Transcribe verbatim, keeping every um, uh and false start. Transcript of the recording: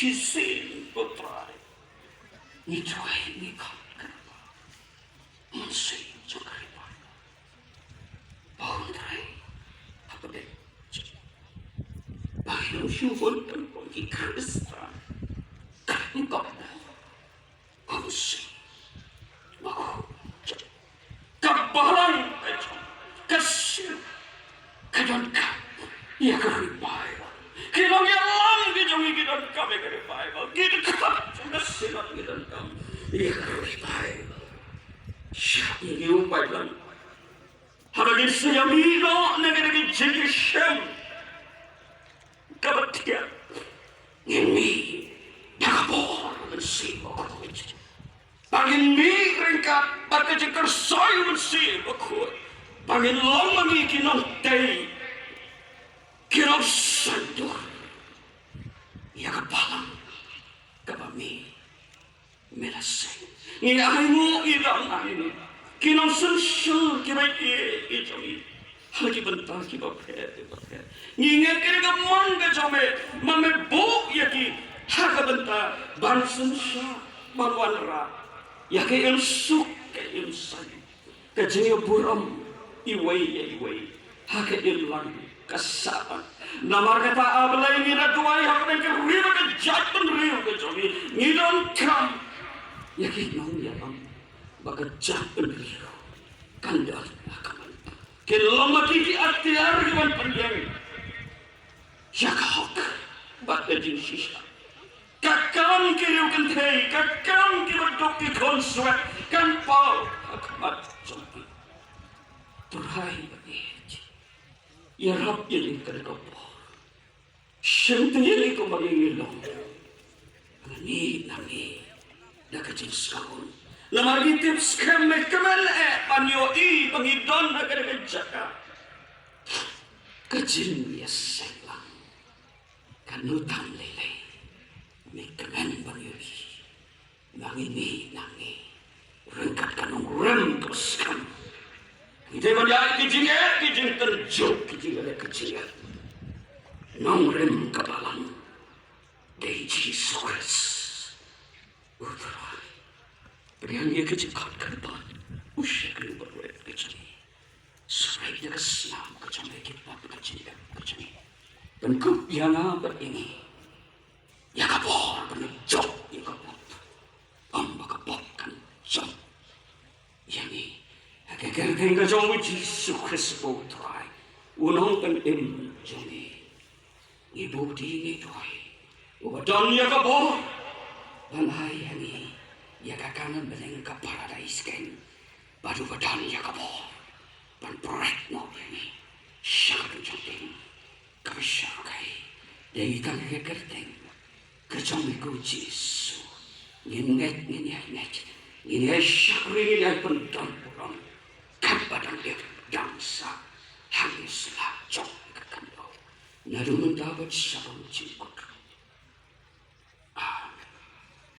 Shisien, ko Trai, ngi duwai, ngi khot, ko Mynsiem jong ka revival ba un trei hapdeng jong ngi, ba ngin ym shu hun tang kum ki Khristan. Ka rim ka bor, ko Mynsiem Bakhuid, ka balang ka jong, ka sien, ka donkam ïa ka revival. Ki nongïalam ki jong ngi ki donkam ïa ka revival. Ki dkhot jong ka synod ki donkam ïa ka revival. Shah ïa ngi, U Blei, haba ngin sa ïamih noh na kane ka jingkyrshem kaba thiah, ngin mih da ka bor Mynsiem Bakhuid. Ba ngin mih ryngkat bad ka jingkyrsoi Mynsiem Bakhuid. Ba ngin long ma ngi ki nongtei, ki nongsaiñdur ïa ka balang kaba me, me la seng. Ngi ainguh, ngi dang ainguh, ki nongsynshar kiba ïeit ki jong ngi ha ki bynta kiba pher kiba pher. Ngi ngeit ïa ka mon ka jong me, ba me buh ïa ki ha ka bynta ban synshar, ban wanrah ïa ka imsuk ka imsaiñ, ka jingïaburom iwei ïa iwei ha ka imlang ka sahlang. Namar kata, A Blei, ngi da duwai hapdeng ka ri bad ka jaitbynriew ka jong ngi. Ngi donkam ïa ki nongïalam ba ka jaitbynriew kan don ha ka bynta. Kin long ma ki ki atiar ki ban pynïeng ïa ka hok bad ka jingshisha. Ka kam ki riewkynthei, ka kam kiba duk ki khun swet, kan paw ha khmat jong ki. Trai baieit, ïarap ïa ngi ha kane ka por. Shim ïa ngi kumba ngi long. Ngi, ngi da ka jingsngewbha. Namar ngi tip skhem me kmen eh ban ïohi ba ngi don ha kane ka jaka. Ka jingïaseng lang kan ym tam lei lei. Me kmen ban ïohi. Ngi, ngi, ngi ryngkat ka nongrim kaba skhem. Ngi dei ban ïaid ki jingeh, ki jingtynjuh, ki jingeh, ki jingeh. Nongrim ka balang dei Jisu Khrist, U Trai. Pdiang ïa ka jingkhot ka ban u shakri u barwet ka jong ngi. Sngewbha ïa ka snam ka jong ngi, ki pop ka jingeh ka jong ngi. Pynkup ïa nga bad ïa ngi ïa ka bor, ban ïa jop ïa ka pop. Ym ba ka pop kan jop ïa ngi. Ha ka kyrteng ka jong u Jisu Khrist U Trai, u nongpynim jong ngi, ngi bud, ngi duwai. Uba don ïa ka bor ban ai ïa ngi ïa ka kyrdan bneng, ka paradais keiñ. Bad uba don ïa ka bor ban pynrem noh ïa ngi sha ka jingim kaba shyrkhei. Dei tang ha ka kyrteng ka jong me ko Jisu ngin ngeit, ngin ïai ngeit, ngin ïai shakri, ngin ïai pyndonburom. Katba dang dep dang sah, hangne sla jong ka kyndoh, naduh mynta bad sharum jingkut